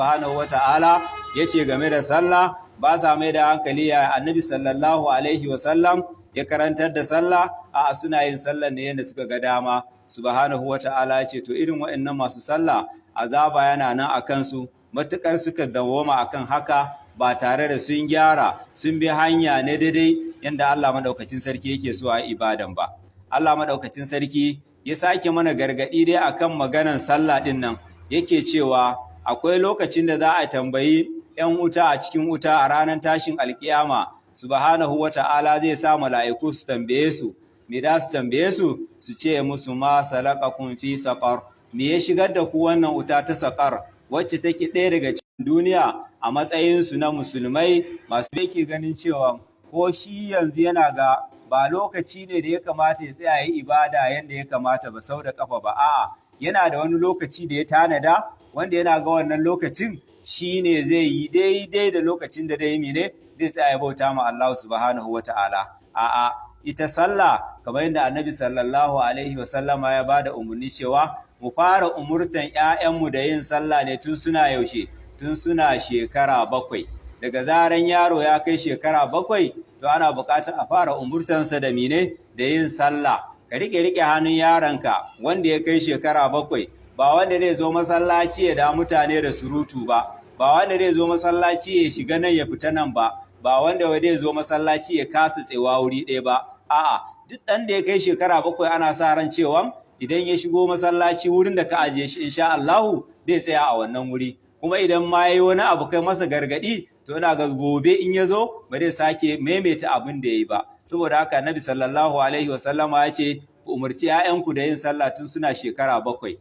subhanahu wata'ala ya ce game da sallah, ba sa mai da hankali ya Annabi sallallahu alaihi wasallam ya karantar da sallah. A suna yin sallah ne yadda suka ga dama. Subhanahu wata'ala ya ce to irin waɗannan masu sallah azaba yana nan a kansu matuƙar suka dawoma akan haka ba tare da sun gyara sun bi hanya ne daidai yadda Allah madaukakin sarki yake so a ibadan ba. Allah madaukakin sarki ya sake mana gargaɗi dai akan maganan sallah ɗin nan, yake cewa akwai lokacin da za a tambayi 'yan wuta a cikin wuta a ranar tashin alkiyama. Subhanahu wata'ala zai sa mala'iku su tambaye su. Me da su tambaye su? Su ce musu: "Ma salakakum fi saqar?" Me ya shigar da ku wannan wuta ta Saqar, wacce take ɗaya daga cikin duniya a matsayin su na musulmai masu yake ganin cewa ko shi yanzu yana ga ba lokaci ne da ya kamata ya tsaya yi ibada yanda ya kamata ba sau da kafa ba. A'a, yana da wani lokaci da ya tanada wanda yana ga wannan lokacin shine zai yi daidai da lokacin da dai mene zai tsaya ya bauta ma Allah subhanahu wata'ala. A'a, ita sallah, kamar yadda Annabi sallallahu alaihi wasallama ya bada umarni cewa mu fara umurtan ƴaƴanmu da yin sallah ne tun suna yaushe? Tun suna shekara 7. Daga zaran yaro ya kai shekara 7, to ana buƙatar a fara umurtansa da mine? Da yin sallah. Ka rike rike hannun yaronka wanda ya kai shekara 7, ba wanda zai zo masallaci ya da mutane da surutu ba, ba wanda zai zo masallaci ya shiga nan ya fita nan ba, ba wanda zai zo masallaci ya kasa tsewa wuri ɗaya ba. A'a, duk ɗan da ya kai shekara 7, ana sa ran cewa idan ya shigo masallaci, wurin da ka ajiye shi, insha Allahu zai tsaya a wannan wuri. Kuma idan ma yayi wani abu kai masa gargadi, to ina ga gobe in ya zo ba zai sake maimaita abin da yayi ba. Saboda haka Nabi sallallahu alaihi wasallama ya ce ku umarci 'ya'yanku da yin sallah tun suna shekara 7.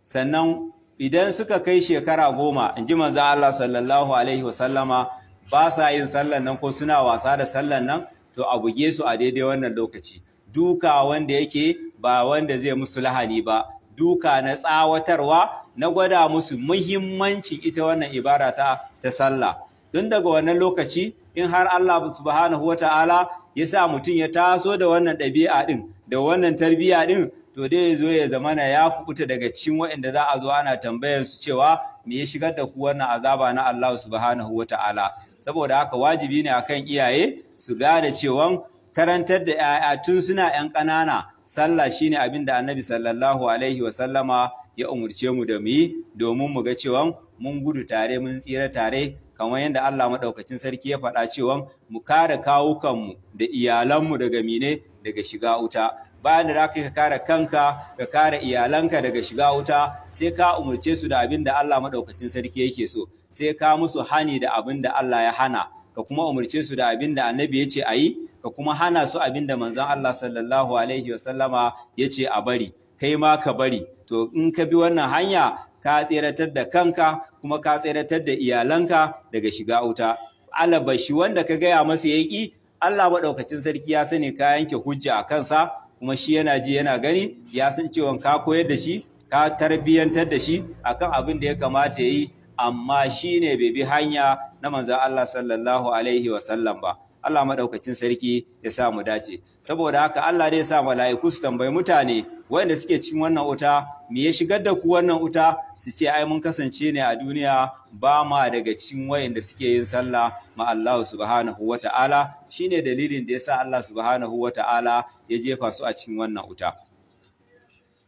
Sannan idan suka kai shekara 10, in ji manzon Allah sallallahu alaihi wasallama, ba sa yin sallan nan ko suna wasa da sallan nan, to a buge su a daidai wannan lokaci. Duka wanda yake ba wanda zai musu lahani ba, duka na tsawatarwa, na gwada musu muhimmancin ita wannan ibada ta sallah. Tun daga wannan lokaci, in har Allah subhanahu wata'ala ya sa mutum ya taso da wannan ɗabi'a ɗin da wannan tarbiyya ɗin, to dai zo ya zamana ya kubuta daga cikin waɗanda za a zo ana tambayar su cewa me ya shigar da ku wannan azaba na Allah subhanahu wata'ala. Saboda haka wajibi ne akan iyaye su gane cewa karantar da 'ya'ya tun suna 'yan ƙanana sallah shine abin da Annabi sallallahu alaihi wasallama ya umurce mu da mu yi, domin mu ga cewa mun gudu tare mun tsira tare, kamar yadda Allah maɗaukacin sarki ya faɗa cewa mu kare kawukanmu da iyalanmu daga mine? Daga shiga wuta. Bayan da za ka kare kanka, ka kare iyalanka daga shiga wuta, sai ka umurce su da abin da Allah maɗaukacin sarki yake so, sai ka musu hani da abin da Allah ya hana, ka kuma umurce su da abin da Annabi ya ce a yi, ka kuma hana su abin da manzon Allah sallallahu alaihi wasallama ya ce a bari, kai ma ka bari. To in ka bi wannan hanya, ka tseratar da kanka kuma ka tseratar da iyalanka daga shiga wuta. Alabashi wanda ka gaya masa ya ƙi, Allah maɗaukacin sarki ya sani ka yanke hujja a kansa, kuma shi yana ji yana gani, ya san cewa ka koyar da shi, ka tarbiyyantar da shi akan abin da ya kamata ya yi, amma shi ne bai bi hanya na manzon Allah sallallahu alaihi wasallam ba. Allah maɗaukacin sarki ya sa mu dace. Saboda haka Allah zai sa mala'iku su tambayi mutane wanda suke cikin wannan wuta: "Me ya shigar da ku wannan wuta?" Su ce: "Ai mun kasance ne a duniya ba ma daga cikin wayanda suke yin sallah ma Allah subhanahu wata'ala, shine dalilin da yasa Allah subhanahu wata'ala ya jefa su a cikin wannan wuta."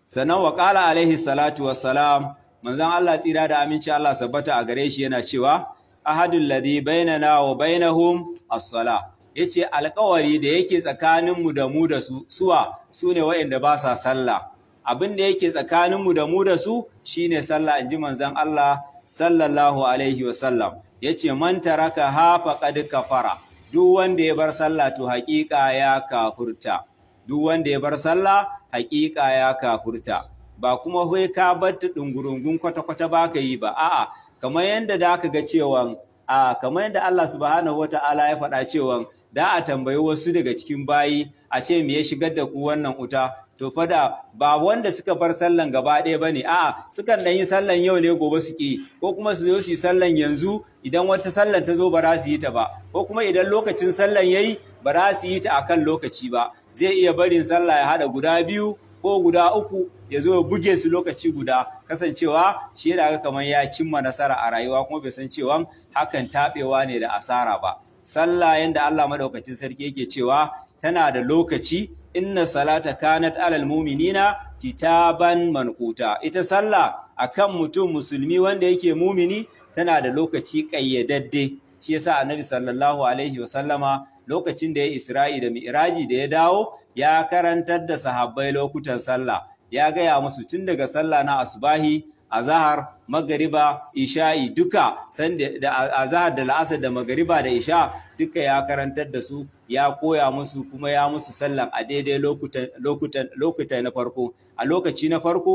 Sannan wa qala alaihi salatu wassalam, manzon Allah tsira da aminci Allah sabbata a gare shi yana cewa: "Ahadul ladhi bainana wa bainahum as-salah." Yace alƙawari da yake tsakaninmu da mu da su, suwa? Su ne waɗanda ba sa sallah. Abin da yake tsakaninmu da mu da su shine sallah, inji manzon Allah sallallahu alaihi wasallam. Yace: "Man taraka ha faqad kafara." Duk wanda ya bar sallah, to haƙiƙa ya kafurta. Duk wanda ya bar sallah, haƙiƙa ya kafurta. Ba kuma wai ka bar ta dungurungun kwata-kwata ba ka yi ba. A'a, kamar yanda da ka ga cewa a kamar yadda Allah subhanahu wata'ala ya faɗa cewa da a tambayi wasu daga cikin bayi a ce me ya shigar da ku wannan wuta, to fa da ba wanda suka bar sallan gaba ɗaya bane. A'a, sukan ɗan yi sallan yau ne, gobe su ki, ko kuma su zo su yi sallan yanzu, idan wata sallan ta zo ba za su yi ta ba, ko kuma idan lokacin sallan yayi ba za su yi ta akan lokaci ba. Zai iya barin sallah ya haɗa guda biyu ko guda 3 ya zo ya buge su lokaci guda, kasancewa shi yana ga kamar ya cimma nasara a rayuwa, kuma bai san cewa hakan taɓewa ne da asara ba. Sallah, yanda Allah madaukakin sarki yake cewa tana da lokaci, inna salata kanat alal mu'minina kitaban manquta. Ita sallah akan mutum musulmi wanda yake mumini tana da lokaci kayyadadde. Shi yasa Annabi sallallahu alaihi wasallama lokacin da ya Isra'i da Mi'raji, da ya dawo, ya karantar da sahabbai lokutan sallah. Ya gaya musu tun daga sallah na asubahi, azahar, magariba, isha'i, duka da azahar da la'asar da magariba da isha duka ya karantar da su, ya koya musu, kuma ya musu sallan a daidai lokutan lokuta na farko, a lokaci na farko.